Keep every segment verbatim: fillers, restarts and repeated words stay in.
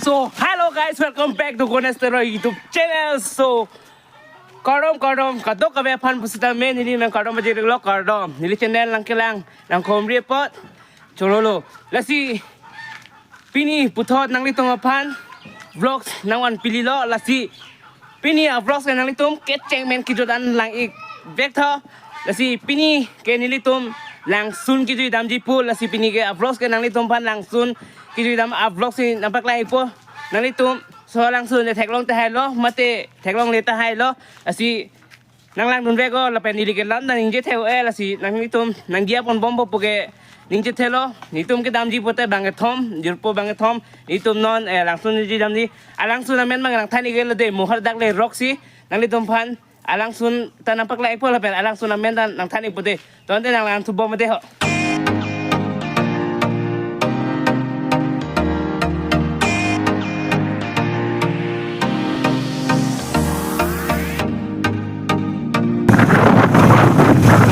So, hello guys, welcome back to Ganesh Teroi YouTube channel. So, kardom, kardom, kadokave aphan pusitame neli nang kardom pajirlo, kardom. Neli channel nangkelang, nangkhomri apot chorolo. Lasi pini puthot nanglitum aphan vlogs nangvan pililo, lasi pini a-vlogs ke nanglitum kecheng men kejut an lang-ik vek tho. Lasi pini ke nelitum Langsun kejui damji pu, lasi pini ke a-vlogs ke nanglitum aphan Langsun kejui dam a-vlogs si nangpaklang-ikpo. Nanglitum so Langsun le theklong tahailo, mate theklongle tahailo. Lasi nanglangdun vek o, lapen neli ke lam nangningjethek-o, eh, lasi nanglitum nangdiya ponbompo puke ningjethelo. Nelitum kedamji pute bangkethom, jirpo bangkethom. Nelitum non, eh, Langsun kejui damji. A-Langsun amen bang nangthan-iklo de, mo hadak le roksi. Nanglitum aphan a-Langsun ta nangpaklang-ikpo lapen a-Langsun amen ta nangthan-ikpo de. Tangte nanglangthu bom de ho.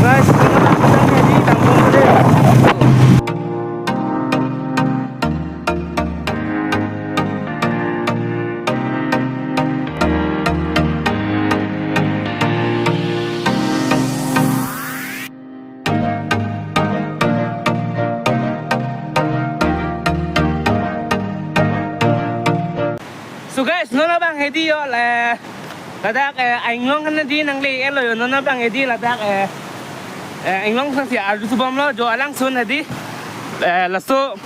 Guys, So guys, non abang hedi yo, eh, ladak, eh, a-inglong kan di nangle-etlo yo, non abang hedi ladak, eh, eh, inglong sangsi arju subomlo, jo a-Langsun hedi, eh, laso,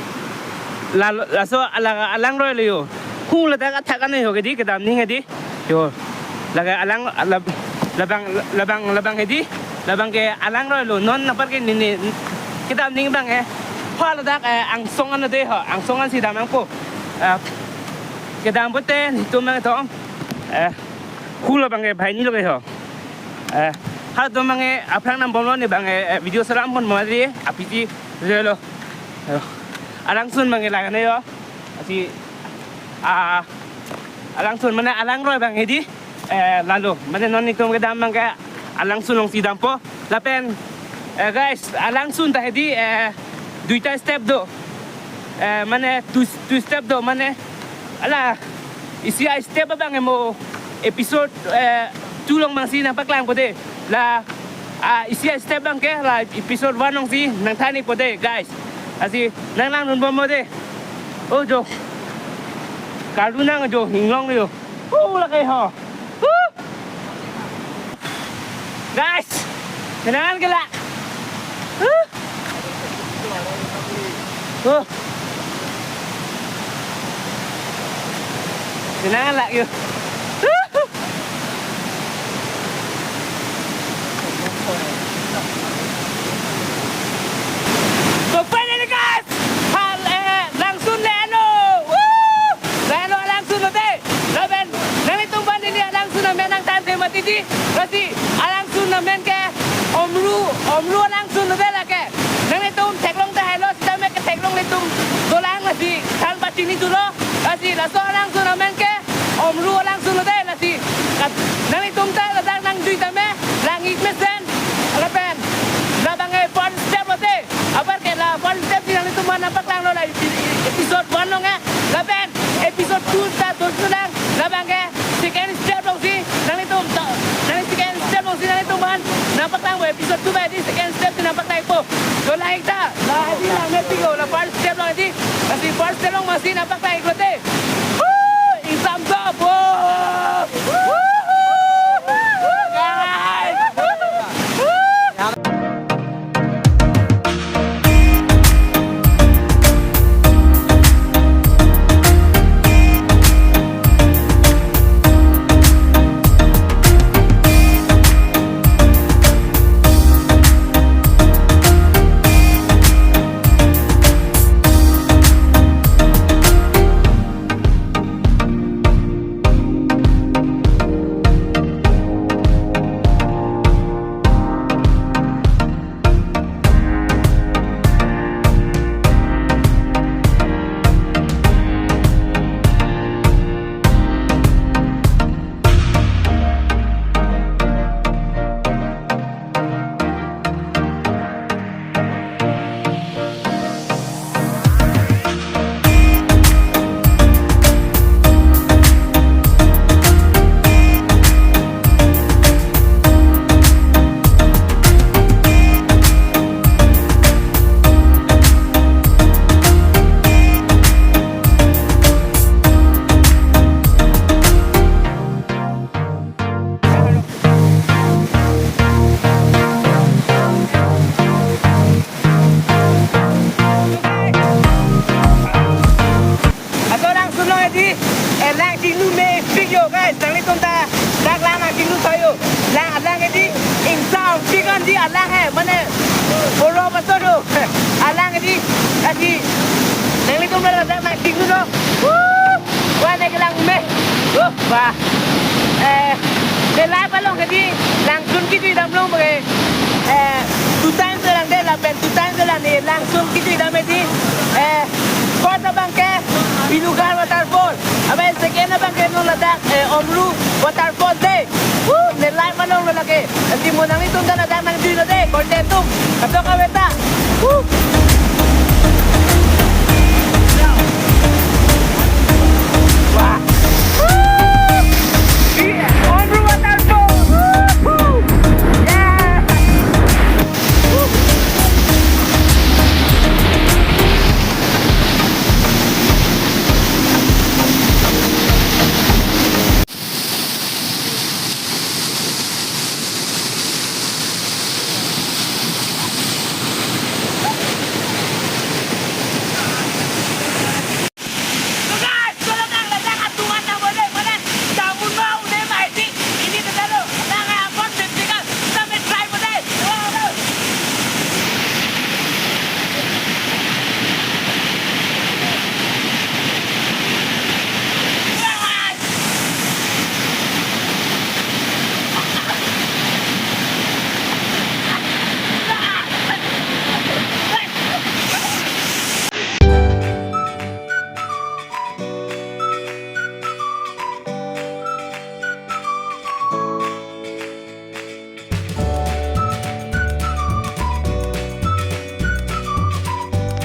la-, laso ala-, alangroilo yo. Hu ladak athak an yo hedi, kedam aning hedi. Yo, lake alang, lab-, labang, labang, labang hedi, labang ke alangroilo, non apar ke nini, kedam aning bang eh, ha ladak, eh, angsong an de ho, angsong ansi dam nangpo, eh, kedam pute, nelitum bang tong, eh, hu labang ke banghini lo ke ho, eh, halatum bang eh, aphrang nambomlo ne bang eh, eh, video selam pon mari, apiji, relo, yo, a-Langsun bang ke lang ne yo, asi, ah, a-Langsun mane alangroi bang hedi, eh, lalo. Mane non nelitum kedam bang ke a-Langsun alongsi dampo. Lapen, eh, guys, a-Langsun ta hedi, eh, duita step do. Eh, mane two, two step do, mane ala isi a-step abang mo episode, eh, two along bangsi nangpaklangpo de. La, ah, isi a-step bang ke la episode one alongsi nangthan-ikpo de, guys. Asi nanglangdun bom de. Oh, jo. Karlu nang jo, inglong yo. Oh, lake ho. Huh. Guys, kenangan ke la. Huh. Oh. Kenangan la yo. So finally guys, hal, eh, Langsun le-etlo. Woo! Le-etlo a-Langsun lo de. Lapen nanglitum aphan neli a-Langsun amen nangthan the mati di. Lasi a-Langsun amen ke Omru, Omru a-Langsun lo de lake. Nanglitum theklong tahailo, sitame ketheklongle atum dolang, lasi than pachini thulo. Lasi laso a-Langsun amen ke Omru a-Langsun lo de, lasi kat-, nanglitum ta ladak nangjui tame, lang-ik mesen, lapen labang ke first step lo de, apar ke la first step si nanglitum aphan nangpaklanglo la epi-, episode one along eh, lapen episode two ta dun sulang, labang ke second step alongsi nanglitum ta, nang second step alongsi nanglitum aphan nangpaklangpo, episode two ba di second step si nangpaklangpo. Jo lang-ik ta, la di lang-ik piko, la first step along di, lasi first step along masi nangpaklang-iklo de. Woo! Exam job, woo! Woo! Guys! Nanglitum ta dak lang nangchinglu tha jo. Lang, alang ke dei, ingsa ongpik an dei alang he, mane, poro baso do. Alang ke dei, lasi, nanglitum ta dak nangchinglu do. Woo! Wa ne kelang me. Oh, ba. Eh, ne live along ke dei, langsun kejui damlo ke. Eh, two times lang dei lapen two times lang ne langsun kejui dam dei. Eh, first abang ke Bilughar waterfall. Abai second abang ke non ladak, eh, Omru waterfall dei. Woo, ne live along lo lake. Lasi mo nanglitum ta ladak nangjuilo dei, korte atum. Katok kave ta. Woo.